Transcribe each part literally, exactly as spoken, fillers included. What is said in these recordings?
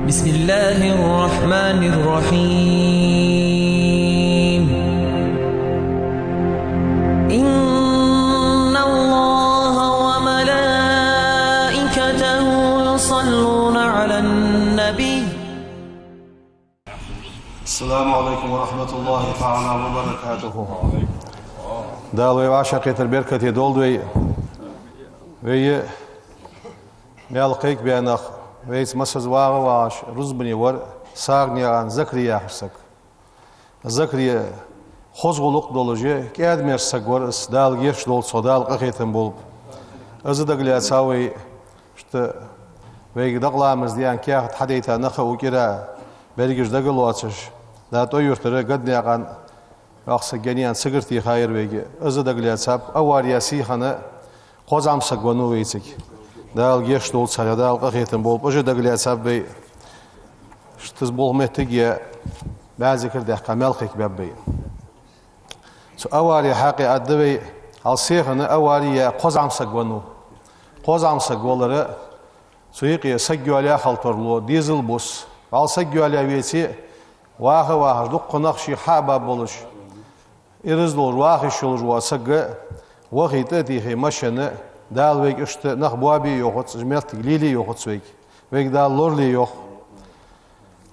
بسم الله الرحمن الرحيم. إن الله وملائكته يصلون على النبي. السلام عليكم ورحمة الله تعالى وبركاته. Дала вай вӀашагӀкхетар беркате долда вай. Вай мел кхайкабаьннах, вайца массаза вагӀа а вагӀаш, рузбане вар СагӀанаькъан Закри яхаш саг. Закри хоза гӀулакх долаш, кӀаьда-мерза саг вар из, Дала гешт долда цох, Дала къахетам болба. Из дагалаьцав вай, иштта вайга дакъа ламаз де аьнна каьхат хьадайта нах а укх кӀира, берригаш дагалоацаш, да ТӀой-Юртара Гаданаькъан, йоккха саг генаян сагарте хайра вайга. Из дагалаьцаб, аваре сийхана кхо зӀамсаг веннав вайцига. Дала гешт долда царех, Дала къахетам болба, уж дагалаьцаб вай. Иштта из болх моттиг а баь зикар даьккха мел кхайкабаьб вай. Цу аваре хьакъехьа аргда вай, хьал сийхана аваре яь кхо зӀамсаг веннав. Кхо зӀамсаг валара, цу юкъе саг йоалаяь хила тарлу, дезал бус. Хьал саг йоалаяь веце, ваха а вахаш, дуккха нах шийх хьа а баь болаш, ираз долаш, ваха йиш йолаш вола саг вахе, тӀа а техе машен, Дала вайга иштта нах боабе а йоахац, уж моттиг лелае а йоахац вайга. Вайга Дала лорале а йоах.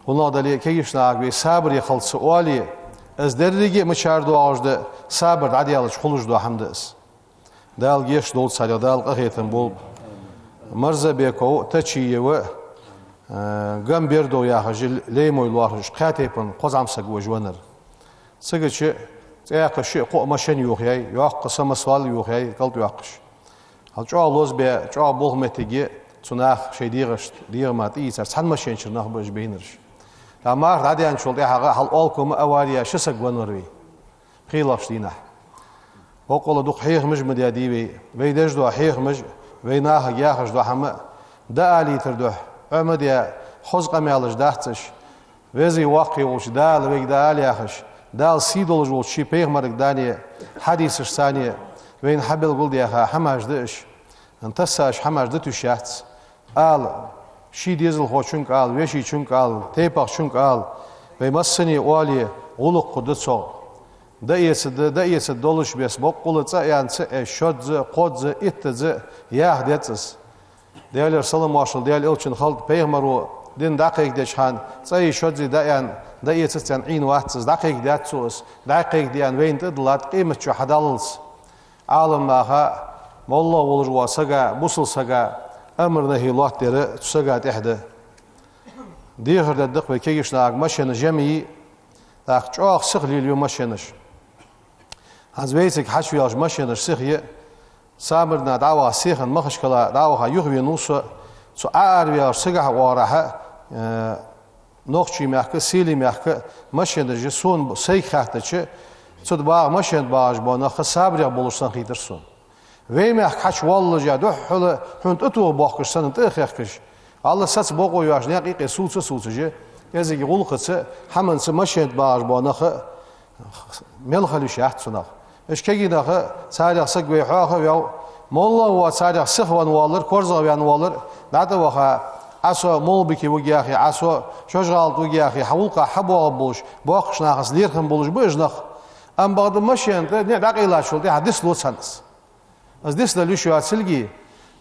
ХӀана аьлча кегийча нахага вай сабаре хила ца оале, из деррига а мичара доагӀаш да, сабар дӀадаьлча хулаш дола хӀама да из. Дала гешт долда царех, Дала къахетам болба. Марзабеков, Тачиева, э, Гамбердов яхаш леймой лоархӀаш, кхаь тайпан кхо зӀамсаг ва уж веннар. Цигача цхьаькха шиъ-кхоъ машен йохаяьй, йоккха самосвал йохаяьй, кӀалтӀа йоаккхаш. Хьал чӀоагӀа лозабаь, чӀоагӀа болх моттиг а цу наха шоай дегӀашта, дегӀа мара тӀаийцар, цхьан машен чура нах ба уж байнараш. ТӀаккха марха дӀадаьнначул тӀехьагӀа хьал Олкома аваре яь ши саг веннавар вай пхелагӀча дийнахьа. Боккъала дукха хьехамаш ма даьдий вай. Вай деш дола хьехамаш, вай нахага яхаш дола хӀама, дӀаалийтар духьа, Ӏомадаь, хоза къамаьлаш дац уж. Веза-Воккха волча Дала вайга дӀаала яхаш, Дала сий долаш волча ший пайхамарагара, хьадисашца вайна хьабелгалдаьха хӀамаш да уж. Тассаш хӀамаш да тӀа уж яц. Ала, ший дезалхочунга ала, вешийчунга ала, тайпахчунга ала, вай массане а оале, гӀулакх хургда цох. ДӀаэцаргда, дӀаэцаргдолаш беса, боккъала цкъа а яьнна ца Ӏеш, шозза, кхозза, иттаза яха деза из. Даьлера салам-моаршал Даьла элчанна хилда, пайхамаро дин дӀакхайкадеча хана, цкъаи шоззеи дӀааьнна, дӀаэцац аьнна Ӏийна вац из, дӀакхайкадаьд цо из, дӀакхайкадаь вайна тӀадиллад къематди хьадаллалца. Ӏалам наха, моллагӀа волаш вола сага, бусалба сага амар-нахьи лоаттадар цу сага тӀехьа да. Дехар дергда-кх вай кегийча нахага машенаш жема е, тӀаккха чӀоагӀа сиха лелаю машенаш. ХӀанз вайцига хьачуваьлча машенаш сиха я, Сабарнах дӀаваха, сийхана Махачкала дӀаваха юхавенав со, цу Ӏоараваьлча сагагӀа оагӀорахьа, э, Нохчий мехка, Селий мехка машенаш я, сона, сайга хаьттача, цу тӀа багӀа, машен тӀа багӀаш бола нах сабарех болаш санна хийтар сона. Вай мехка хьачувоаллаш а, духхьал хьона тӀатоха боахкаш санна тӀа а хехкаш, Аллахӏ саца бокъо йоацаш, наькъа юкъе сувца а сувцаш, кӀезига гӀулакхаца, хӀаманца машен тӀа багӀаш бола нах мел хила йиш яц цунах. Уж кегий нах, царех саг вай хьоахаваьв, моллагӀа вола царех сиха венна воаллар, корзагӀа венна воаллар, дӀатӀаваха, Ӏа со молла бикий вуг яхе, Ӏа со шоаш гӀалат вуг яхе, хьа гӀулакхах хьабоагӀаргболаш, боккхийча нахаца лерхӀам болаш ба уж нах. Амма бакъда машен тӀа ниӀ дӀакъайлачул тӀехьагӀа дицлу царна из. Из дицдала йиш йоацилга,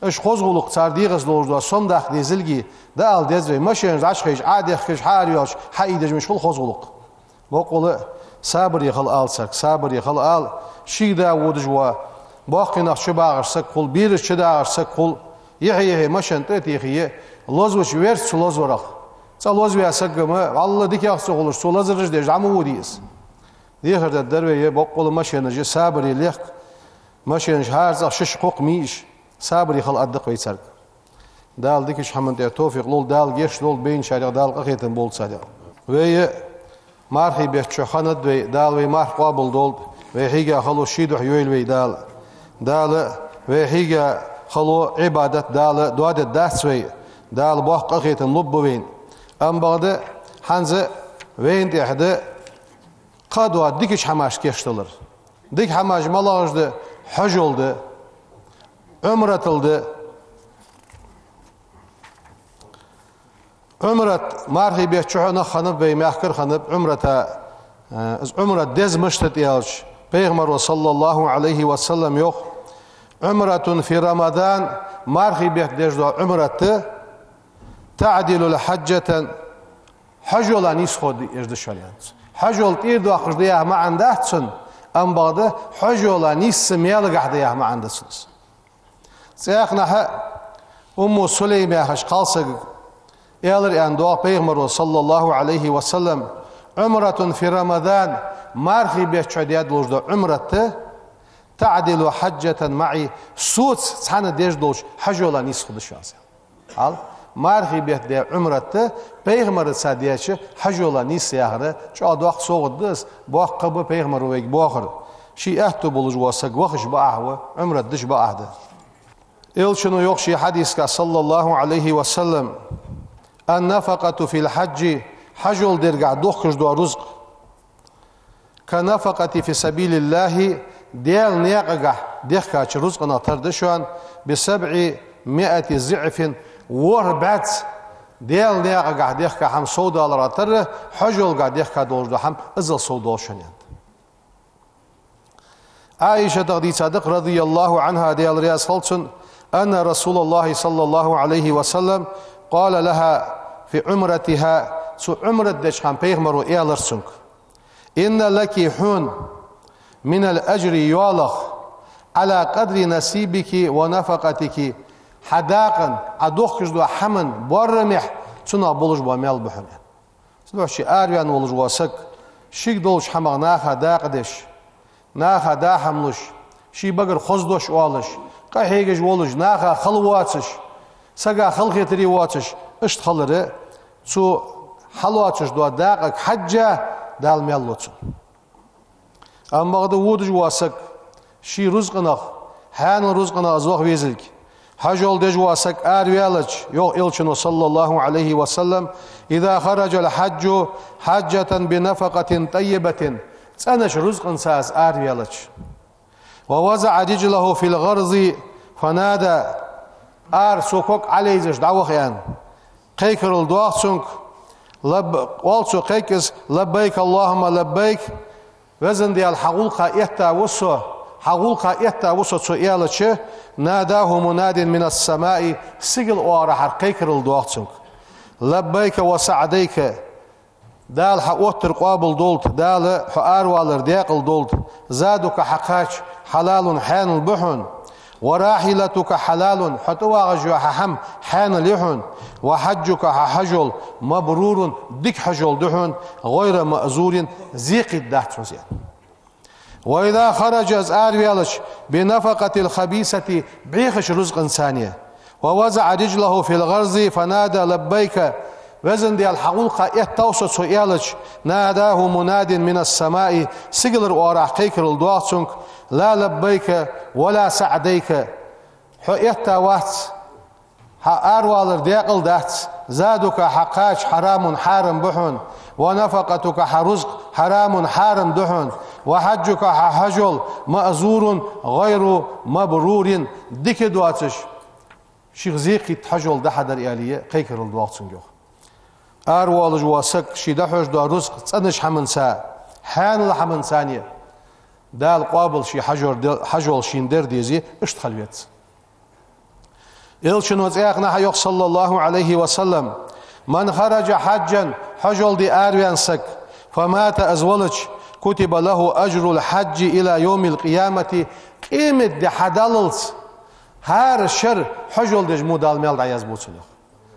уж хоза гӀулакх цар дегӀаца долаш дола сом даккха дезилга, дӀаала деза вай, машенаш дӀачухайча, Ӏодехкаш, хьаараваьлча, хьаийдеш мишта хул хоза гӀулакх. Боккъала сабаре хила ала царга, сабаре хила ала, ший да водаш вола, боккхий нах чубагӀаш саг хул, бераш чудагӀаш саг хул, юхе-юхе машен тӀа а техе, лозаваьча верца цу лозаварах. ЦӀа лозаваь саг-м, валлахӀи, дикагӀа ца хулаш, цо лазараш деш дӀа ма воде из. Дехар дергдар вай, боккъала машенаш я, сабаре лехка, машенаш хӀара цӀагӀа шишша кхоккха ма йий уж, сабаре хила аргда-кх вай царга. Дала дикача хӀаман тӀа товфикъ лолда, Дала гешт долда байначарех, Дала къахетам болба царех. Вай мархий бетта чу хиннад вай, Дала вай марха къоабал долда, вай хьийга хало ший духьа йойла вай Дала. Дала вай хьийга хало Ӏибадат Дала доадергдац вай, Дала боккха къахетам лургба вайна. Амма бакъда хӀанз вайна тӀехьа да кхы а дола дикача хӀамашта кийчдалар. Дика хӀамаш малагӀаш да? Хьажол да, Ӏумратал да. Ӏумрат, мархий бетта чухь нах хиннаб, вай мехкара хиннаб Ӏумрата, э, из Ӏумрат деза мишта да аьлча, пайхамаро, саллаллахӀу Ӏалайхи ва саллам, йоах: «عمرة في رمضان», мархий бетта деш дола Ӏумрат да, «تعدل حجة», хьажола нийсхо деш да шоана, аьннад цо. Хьажол тӀера доаккхаш да яха маӀан дац цун, амма бакъда хьажола нийсса маьлагахьа да яха маӀан да цун. ЦӀаькханахьа Умму Сулайм яхаш кхалсага аьлар, аьнна, йоах пайхамаро, саллаллахӀу Ӏалайхи ва саллам: «عمرة في رمضان», мархий бетта чухь даь долаш дола Ӏумрат да, «تعدل حجة معي», соца цхьана деш долча хьажола нийсхо да шоана. Хьал, мархий бетта даь Ӏумрат да, пайхамарца даьча хьажола нийсса яхар, чӀоагӀа доккха совгӀат да из, боккха кхаъ ба пайхамаро вайга боахар. Ший аьттув болаш вола саг вахаш бакъахьа ва, Ӏумрат деш бакъахьа да. Элчано йоах ший хьадисагахь, саллаллахӀу Ӏалайхи ва саллам: «النفقة في الحج», хьажол дергахь дохкаш дола рузкъа, «كالنفقة في سبيل الله», Даьла наькъагахь дехкача рузкъанах тара да шоана, «بسبعمائة ضعف», ворхӀ бӀаьзза Даьла наькъагахь дехка хӀама совдаларах тара, хьажолгахь дехка долаш дола хӀама иззал совдоал шоана, аьннад. Ӏаишатах дийцад-кх, радияллахӀу Ӏанха, Даьла раьза хилва цунна, أن رسول الله صلى الله عليه وسلم قال لها في عمرتها, цо Ӏумрат деча хана пайхамаро аьлар цунга: «إن لك», хьона, «من الأجر», йоалах, «على قدر نصيبك ونفقتك», хьа дакъан, Ӏа дохкаш долча хӀаман боарамехь цунах болаш бола маьл ба хьона. Цудухьа ший араваьнна волаш вола саг шийга долча хӀамах наха дакъа деш, наха даа хӀама луш, ший багара хоза дош оалаш, къахьегаш волаш, наха хала воацаш, сага халахетаре воацаш, иштта хилар, цо хьалоацаш дола дакъага хьежжа Дала маьл лу цунна. Амма бакъда водаш вола саг ший рузкъанах, хьаьнала рузкъанах из ваха везилга, хьажол деш вола саг араваьлча, йоах Элчано, саллаллахӀу Ӏалайхи ва саллам: «إذا خرج الحاج حاجة بنفقة طيبة», цӀенача рузкъанца из араваьлча, «ووضع رجله في الغرز فنادى», ара цо ког Ӏолайзаш дӀаваха, аьнна, кхайкарал доах цунга, лаб-, оал цо кхайка из: «لبيك اللهم لبيك», Везан Даьла, хьа гӀулакха этта ва со, хьа гӀулакха этта ва со, цо аьлча, «ناداه مناد من السماء», сигала оагӀорахьара кхайкарал доах цунга: «لبيك وسعديك», Дала хьа оттар къоабал долда, Дала хьо аравалар даькъала долда, «زادك», хьа кхача, «حلال», хьаьнал ба хьона, «وراحلتك حلال», хьо тӀавагӀаш йола хьа хӀама хьаьнал я хьона, «وحجك», хьа хьажол, «مبرور», дика хьажол да хьона, «غير مأجور», зе кхийтта дац хьона из. «وإذا خرج», из араваьлча, «بنفقة الخبيثة», бӀехача рузкъанца, «ووضع رجله في الغرز فنادى لبيك», Везан Даьла, хьа гӀулакха эттав со, цо аьлча, «ناداه مناد من السماء», сигалара оагӀорахьа кхайкарал доах цунга: «لا لبيك ولا سعديك», хьо этта вац, хьа аравалар даькъала дац, «زادك», хьа кхача, «حرام», хьарам ба хьона, «ونفقتك», хьа рузкъа, «حرام», хьарам да хьона, «وحجك», хьа хьажол, «مأجور غير مبرور», дика доацаш, шийх зе кхийтта хьажол да хьа дар, аьле, кхайкарал доах цунга, йоах. Аравоалаш вола саг ший дӀахьош дола рузкъа цӀенача хӀаманца, хьаьнала хӀаманца Дала къоабал ший хьажор де-, хьажол шийна дар дезе, иштта хила веза. Элчано цӀаькханахьа йоах, саллаллахӀу Ӏалайхи ва саллам: «من خرج حاجا», хьажол де араваьнна саг, «فمات», из валча, «كتب له أجر الحج إلى يوم القيامة», къематди хьадаллалца хӀара шера хьажол деш мо Дала маьл дӀаязбу цунна, йоах.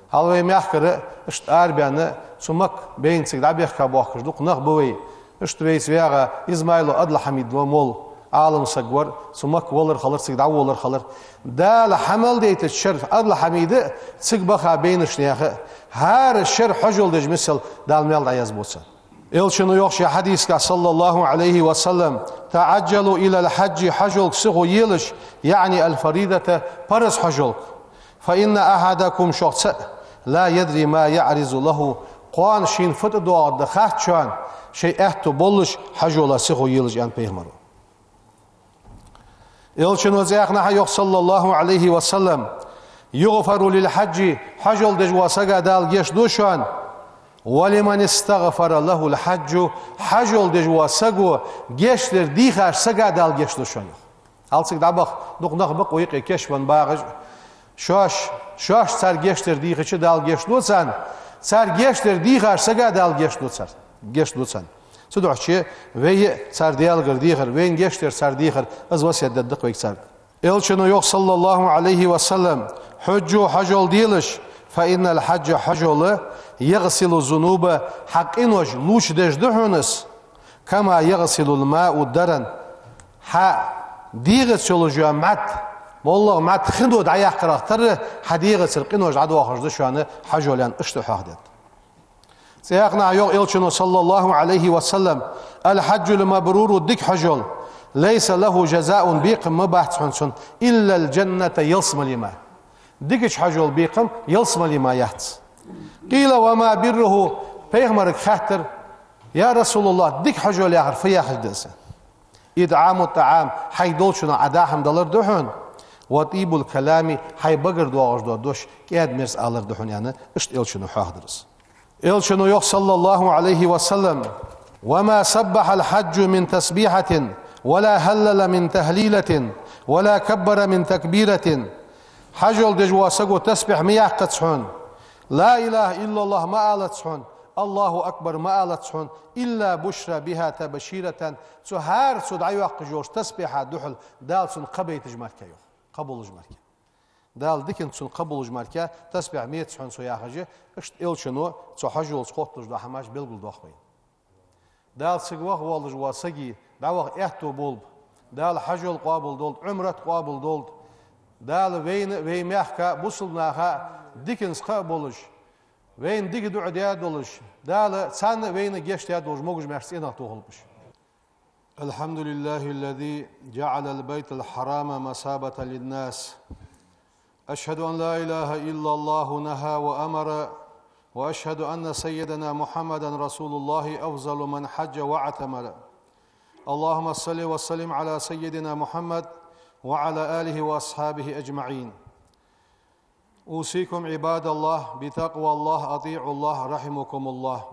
Хьал вай мехкара иштта арабаьнна, цу Макка бейна цига дӀабехка боахкаш дукха нах ба вай. Иштта вайца вагӀа Измайло Адл-Хьамид ва молла, Ӏалам саг вар, цу Макка валар хилар, цига дӀаволар хилар. Дала хьа мел дайтача шера Адл-Хьамида а, цига баха байнача наха а, хӀара шера хьажол деш миссел Дала маьл дӀаязбу цунна. Элчано йоах ший хьадисагахь, саллаллахӀу Ӏалайхи ва саллам: «تعجلوا إلى الحج», хьажолга сихо елаш, يعني الفريضة, параз хьажолга. «فإن أحدكم», шух цаӀ, «لا يدري ما يعرض له», кхоана шийна фу тӀадоагӀаргда хац шоана, шоай аьттув боллаш хьажола сихо елаш, аьннад пайхамаро. Элчано цӀаькханахьа йоах, саллаллахӀу Ӏалайхи ва саллам: يغفر للحاج, хьажол деш вола сага Дала гешт ду шоана. ولمن استغفر له الحاج, хьажол деш вола саго гешт дар дийхача сага Дала гешт ду шоана. Хьалцига дӀабаха дукха нах ба-кх вай юкъе кешвенна багӀаш. Шоаш, шоаш цар гешт дар дийхача Дала гешт ду царна, цар гешт дар дийхача сага Дала гешт ду цар, гешт ду царна. Цудухьа вай а цар Даьлагара дехар, вайна гешт дар цар дехар, из васкет дергда-кх вайга царга. Элчано йоах, صلى الله عليه وسلم: حجوا, хьажол делаш, فإن الحج, хьажол, يغسل الذنوب, хьа къинош лувчадеш да хьона из, كما يغسل الماء الدرن, хьа дегӀаца йолаш йола мӀад, моллагӀа мӀад хино дӀаяккхарах тара хьа дегӀацара къинош дӀадоахаш да шоана хьажол, аьнна, иштта хьоахадаьд. Цхьаькханахьа йоах Элчано, صلى الله عليه وسلم: الحج المبرور, дика хьажол, ليس له جزاء, бекхам ма бац хьона цун, إلا الجنة, ялсмале мара. Дикача хьажола бекхам ялсмале мара яц. قيل: وما بره؟ Пайхамарга хаьттар: يا رسول الله, дика хьажол яхар фу яхилга да из? إطعام الطعام, хьайга долчунах Ӏа даа хӀама далар да хьона, وطيب الكلام, хьай багара доагӀаш дола дош кӀаьда-мерза алар да хьона, аьнна, иштта Элчано хьоахадаьд из. Элчано йоах, صلى الله عليه وسلم: وما سبح الحاج من تسبيحة، ولا هلل من تهليلة، ولا كبر من تكبيرة. Хьажол деш вола саго тасбихь ма яьккхац хьона, لا إله إلا الله ма алац хьона, الله أكبر ма алац хьона, إلا بشر بها تبشيرة, цу хӀара цо дӀайоаккхаш йолча тасбихьа духьал Дала цунна кхаъ байташ мара, йоах, кхаъ болаш мара. Дала диканца цунна кхаъ болаш мара, тасбихь меца хьона цо яхаш, иштта Элчано цу хьажолца хотталуш дола хӀамаш белгалдоах вайна. Дала цига ваха воаллаш вола сага дӀаваха аьттув болба. Дала хьажол къоабал долда, Ӏумрат къоабал долда. Дала вайна, вай мехка, бусалба наха диканца кхаъ болаш, вайна дика дуӀа даь долаш, Дала царна а вайна а гешт даь долаш, могаш-маьрша цӀенах тохалба уж. الحمد لله الذي جعل البيت الحرام مثابة للناس. أشهد أن لا إله إلا الله نهى وأمر، وأشهد أن سيدنا محمدا رسول الله أفضل من حج واعتمر. اللهم صل وسلم على سيدنا محمد وعلى آله وأصحابه أجمعين. أوصيكم عباد الله بتقوى الله، أطيعوا الله، رحمكم الله.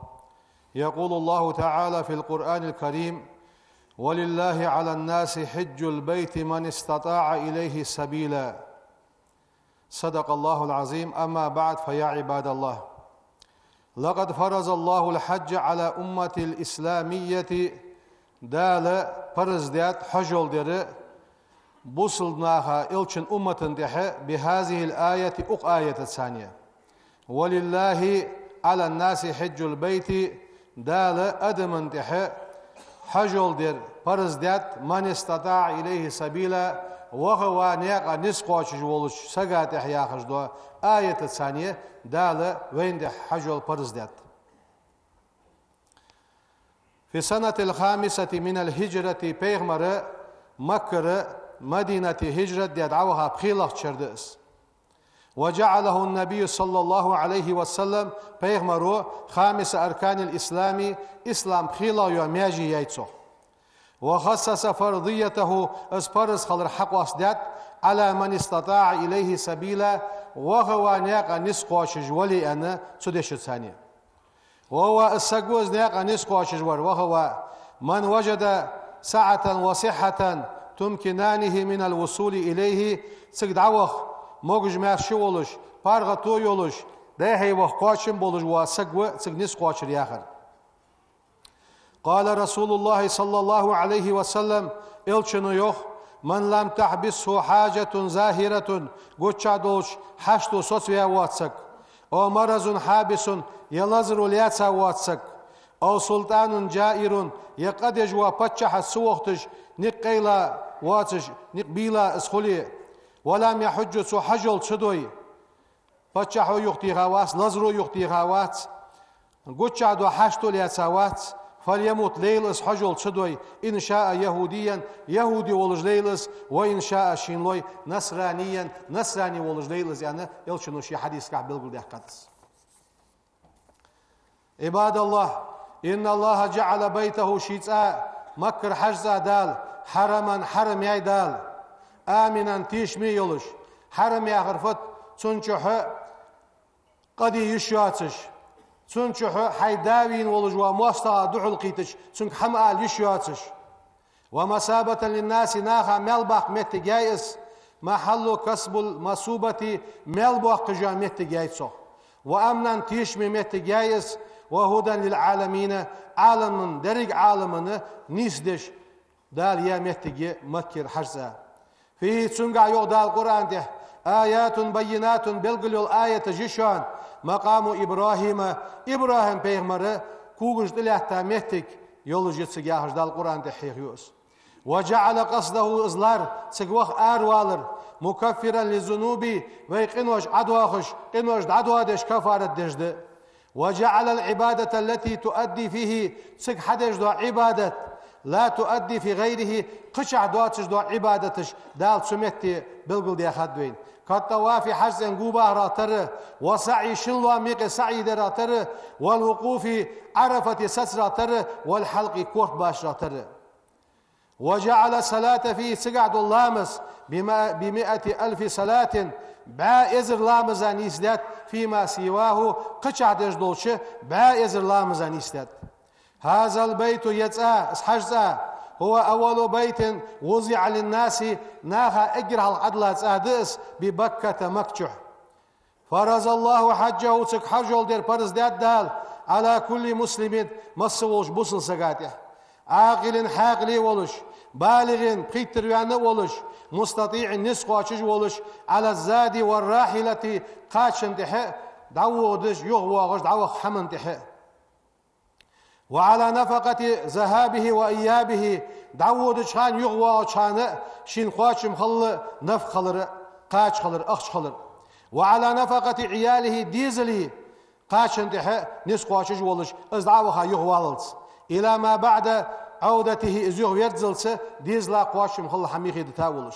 يقول الله تعالى في القرآن الكريم: ولله على الناس حج البيت من استطاع إليه سبيلا. صدق الله العظيم. أما بعد، فيا عباد الله، لقد فرض الله الحج على أمة الإسلامية. Дала парз даьд хьажол дар бусалба наха, Элчан уммата тӀехьа, بهذه الآية, укх аятаца. ولله على الناس حج البيت, Дала адамашта тӀехьа хьажол дар парз даьд, من استطاع إليه سبيلا, ваха ваь наькъа низ кхоачаш волча сага тӀехьа яхаш долча аятаца Дала вайна тӀехьа хьажол парз даьд. في السنة الخامسة من الهجرة, пайхамар Маккара Мадинате хӀижрат даь дӀаваха пхелагӀча шера да из. وجعله النبي صلى الله عليه وسلم, пайхамаро خامس أركان الإسلام, ислама пхелагӀа йола маьже яьй цох. وخصص فرضيته, из парз хилар хьакъоастадаьд, على من استطاع إليه سبيلا, ваха ваь наькъа низ кхоачаш вале аьнна, цу дешаца. وهو, из саг ва из наькъа низ кхоачаш вар, ваха ваь, من وجد سعة وصحة تمكنانه من الوصول إليه, цига дӀаваха могаш-маьрша волаш, паргӀато йолаш, дӀай-хьай ваха кхоачам болаш вола саг ва цига низ кхоачар яхар. قال رسول الله صلى الله عليه وسلم, Элчано йоах: من لم تحبسه حاجة ظاهرة, гучча долча хьашто соцаваь воаца саг, أو مرض حابس, е лазаро лаьца воаца саг, أو سلطان جائر, е къа деш вола паччахь ца вохийташ, никъ къайла воацаш, никъ бийла из хуле, ولم يحج, цо хьажол ца дой, паччахьо юхатеха вац, лазаро юхатеха вац, гучча дола хьашто лаьца вац, فليمت, лейла из хьажол ца дой, إن شاء يهوديا, яхӀуди волаш лейла из, وإن شاء, шийна лой, نصرانيا, насрани волаш лейла из, аьнна, Элчано ший хьадисагахь белгалдаьккхад из. عباد الله، إن الله جعل بيته, ший цӀа, Маккара Хьажа цӀа Дала, حرما, хьарам яьй Дала, آمنا, тешаме йолаш. Хьарам яхар фуд? Цун чухь къа де йиш йоацаш, цун чухь хьай да вийна волаш вола моастагӀа духьалкхийтача, цунга хӀама ала йиш йоацаш. ومثابة للناس, наха маьл баккха моттиг яй из, محل كسب المثوبة, маьл боаккхаш йола моттиг яй цох. وأمنا, тешаме моттиг яй из, وهدى للعالمين, Ӏаламан, деррига Ӏаламана нийсдеш Дала яь моттиг я Маккара хьажцӀа. فيه, цунгахь йоах Дала Къуръан тӀа, آيات بينات, белгал йола аяташ я шоана, مقام إبراهيم, ИбрахӀим пайхамара когаш тӀа лаьтта моттиг йолаш я цига яхаш Дала Къуръан тӀа хьоахаю из. وجعل قصده, из лар, цига ваха аравалар, مكفرا للذنوب, вай къинош Ӏодоахаш, къинош дӀадоадеш кафарат деш да. وجعل العبادة التي تؤدى فيه, цига хьадеш дола Ӏибадат, لا تؤدى في غيره, кхычахь доацаш дола Ӏибадаташ Дала цу метте белгалдаьхад вайна. كالطواف, хьажцӀен гобахарах тара, والسعي, шин лоам юкъе саӀй дарах тара, والوقوف, Ӏарафате сацарах тара, والحلق, корта башарах тара. وجعل الصلاة فيه, цигахь дола ламаз, بم-, بمائة ألف صلاة, бӀаь эзар ламаза нийсдаьд, فيما سواه, кхычахь деш долча бӀаь эзар ламаза нийсдаьд. هذا البيت, ер цӀа, из хьажцӀа, هو أول بيت وضع للناس, наха эггара хьалха Ӏодилла цӀа да из, ببكة, Макка чухь. فرض الله حجه, цига хьажол дар парз даьд Дала, على كل مسلم, масса волча бусалба сага тӀа. عاقل, хьаькъале волаш, بالغ, пхийттара ваьнна а волаш, مستطيع, низ кхоачаш а волаш, على الزاد والراحلة, кхачан тӀехьа а, дӀавоагӀаш, юхавоагӀаш, дӀаваха хӀаман тӀехьа а. وعلى نفقة ذهابه وإيابه, дӀаводача хана, юхавоагӀача хана а шийна кхоачам хилла нафакъа хилар а, кхача хилар а, ахча хилар а. وعلى نفقة عياله, дезала кхачан тӀехьа а низ кхоачаш а волаш, из дӀа а ваха юхаваллалца. إلى ما بعد عودته, из юхаверззалца дезала кхоачам хилла хӀама юхедита а волаш.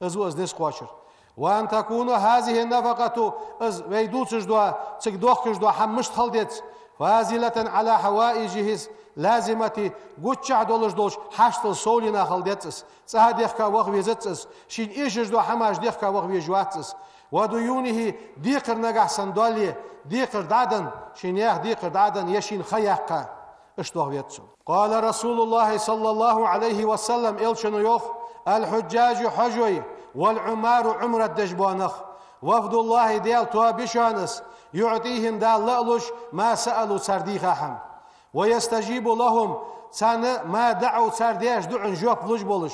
Из ва из низ кхоачар. وأن تكون هذه النفقة, из вай дувцаш дола, цига дохкаш дола хӀама мишта хила деза, فاضلة على حوائجه اللازمة, гуччахь долаш долча хьаштал совленна хила деза из, цӀа дехка ваха везац из, шийна эшаш дола хӀамаш дехка ваха везаш вац из, وديونه, декхар нагахь санна доале, декхар дӀаденна, ший наьха декхар дӀаденна, е шийна ха яьккха, иштта ваха веза цо. قال رسول الله صلى الله عليه وسلم, Элчано йоах: الحجاج, хьажой, والعمار, Ӏумрат деш бола нах, وفد الله, Даьла тоаба я шоана из, يعطيهم, Дала ла а луш, ما سألوا, цар дийха хӀама, ويستجيب لهم, царна ما دعوا, цар деш дуӀан жоп луш болаш,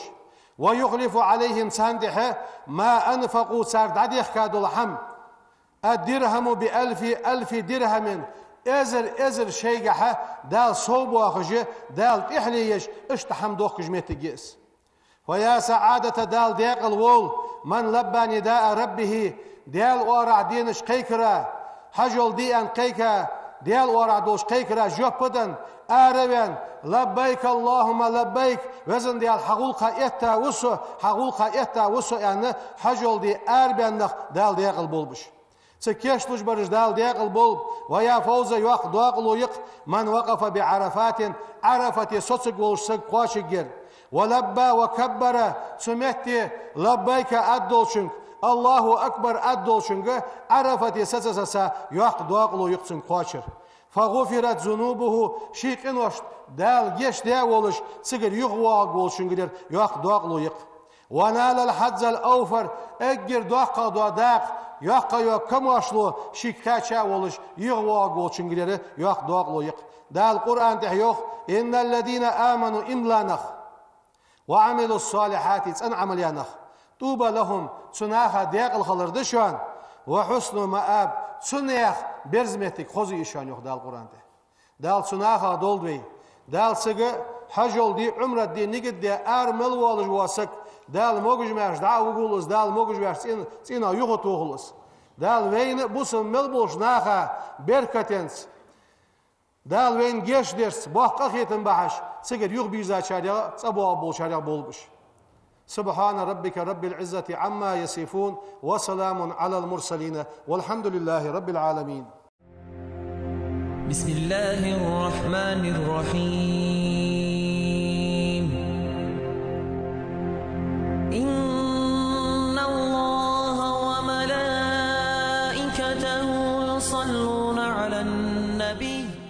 ويخلف عليهم, царна тӀехьа ما أنفقوا, цар дӀадехка дола хӀама, الدرهم بألف ألف درهم, эзар, эзар шайгахьа Дала совбоахаш, Дала тӀехьле еш, иштта хӀама дохкаш моттиг я из. فيا سعادة, Дала даькъала волва, من لبى نداء ربه, Даьла орахь денаш кхайкара, хьажол де аьнна кхайка, Даьла орахь долаш кхайкара жоп а денна, ара а ваьнна, لبيك اللهم لبيك, Везан Даьла, хьа гӀулакха этта ва со, хьа гӀулакха этта ва со, аьнна, хьажол де арабаьнна нах Дала даькъала болба уж. Цига кийчлуш бараш Дала даькъала болба. ويا فوز, йоккха дакъало я-кх, من وقف بعرفات, Ӏарафате соцаргволаш саг кхоачаргьяр. ولبى وكبر, цу метте لبيك аргдолчунга, الله أكبر аргдолчунга Ӏарафате саца-саца йоккха дакъало я-кх цунга кхоачар. فغفرت ذنوبه, ший къиношта Дала гешт даь а волаш, цигара юхавоагӀаргволчунгара йоккха дакъало я-кх. ونال الحظ الأوفر, эггара доккхагӀа дола дакъа, йоккха йола комаьршал шийга кхаьча а волаш, юхавоагӀаргволчунгара йоккха дакъало я-кх. Дала Къуръан тӀа йоах: إن الذين آمنوا, иман дилла нах, وعملوا الصالحات, цӀена Ӏамал яь нах, طوبى لهم, цу наха даькъала хилар да шоана, وحسن مآب, цу наьха берза моттиг хоза я шоана, йоах Дала Къуръан тӀа. Дала цу нахах долда вай. Дала цига хьажол де, Ӏумрат де нигат даь ара мел воалаш вола саг, Дала могаш-маьрша дӀа а вугулва из, Дала могаш-маьрша цӀен-, цӀенах юхатохалва из. Дала вайна а, бусалба мел болча наха беркатенца, Дала вайна гешт дерца, боккха къахетам бахьаш, цигара юхабийрзачарех, цӀабоагӀа болчарех болба уж. سبحان ربك رب العزة عما يصفون، وسلام على المرسلين، والحمد لله رب العالمين. بسم الله الرحمن الرحيم. إن الله وملائكته على النبي.